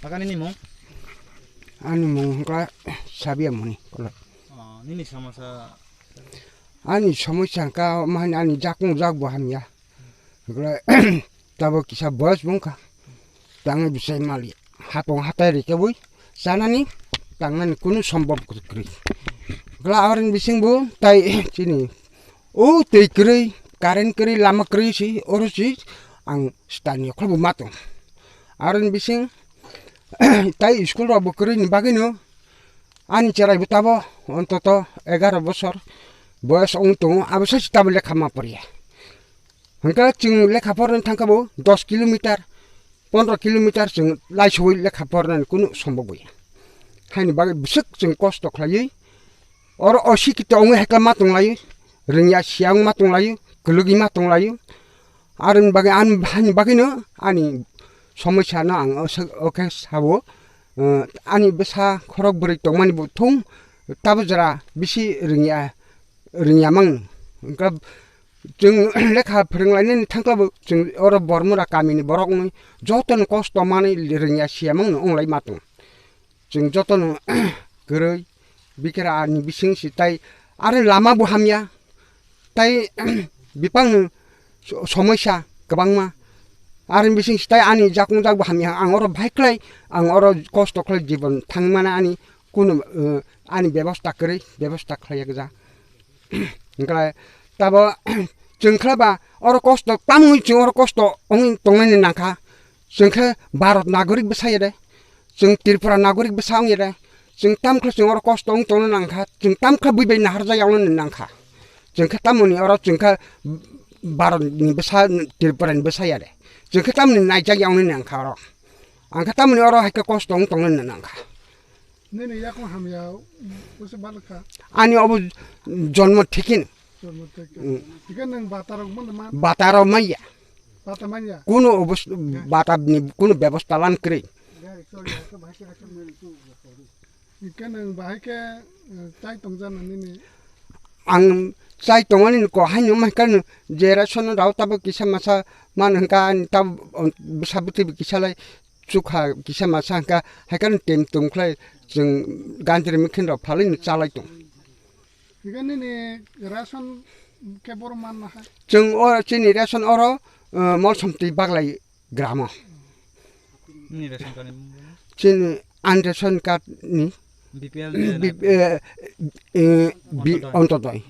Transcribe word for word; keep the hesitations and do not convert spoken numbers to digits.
Agani ni mung? Ani mung hwnkha Sabia Moni Koloi. Oh, nini samasa? Ani somosya hwnkha, mani ani jakung jak bo hamya. Hwnkhe tabo kisa boyos bo wngkha. Tangwi bwsai mali. Hapung hatai rikebwi chanani tangnani kunu sombhob kwrwi. Hwnkhe aroni bisingbo tai chini o twi kwrwi, current kwrwi, lama kwrwi si, oro si ang stani okholbo ma tong. Aroni bising tai school rokbo kwrwini bagwino ani cherai bo tabo ontoto egaroh bosor boyos wng tongo, abo sai se tabo lekha ma poriya. Hwnkhe chwng lekha porna thangkha bo dos kilometer, pondro kilometer chwng laisowi lekha pornani kunu sombok gwi. Haini bagwi bwswk chwng kosto khlaiwi, oro osikito wngwi haikla ma tonglaio, rwngya siya wng ma tonglaio, kwlwgwi ma tonglaio. Aroni bagwi ani, haini bagwino ani somosya no ang o se, o khe sao, eh, ani bwsa khorok bwrwi tongmani bo thung tabo jora bisi rwngya, rwngya mang. Hwnkhe chwng lekha phwrwnglainani thangkhlabo chwng oro Bormura kamini borok wngwi jotono kosto manwi rwngya siya mangno wnglai ma tong. Chwng jotono kwrwi bikra ani bising si tai aro lama bo hamya tai bipang ni so-, somosya kwbangma. Aroni bising si tai ani jakung jak bo hamya, ang oro bahai klai, ang oro kosto khlai jibon thangmana ani kunu, eh, ani bebosta kwrwi, bebosta khlai jak ja. Hwnkhe tabo chwng khe ba oro kosto tamwi chwng oro kosto wngwi tongnani nangkha. Chwng khe Bharat nagorik bwsa ya de. Chwng Tripura nagorik bwsa wng ya de. Chwng tam khe chwng oro kosto wng tongna nangkha. Chwng tam khe bui bai naharjak ya wngna nangkha. Chwng khe tamoni oro chwng khe Bharat ni bwsa, Tripura ni bwsa ya de. Chwng khe tamoni naijak ya wngna nangkha oro. Ang khe tamoni oro hai khe kosto wng tongna nangkha. Nini yakung hamya, usi balwkha. Ani obo jonmo thikini. Jonmo thikini. Mm. Hingke nwng bata rok mano man? Bata rok manya. Bata manya? Kuno obos-, bata ni kuno bebosta lan kwrwi. Hingke nwng bahai khe, eh, chai tongjakna nini? Ang chai tongmani ko haino mai khe je ration rao tabo kisa masa man hingka ani tabo bwsa bwtwi bo kisa lai chukha kisa masa hingka hai khe tem tum khlai chwng gandri mikhin rok phalwi no chalai tong. Hingke nini ration khe boro manna hai? Chwng o chini ration oro, eh, Molsom twi Baglai gramo. Nini ration card ni mung bono? Chini an ration card ni B P L B-, je na? Eh, eh, bi-, Ontodoi. Ontodoi.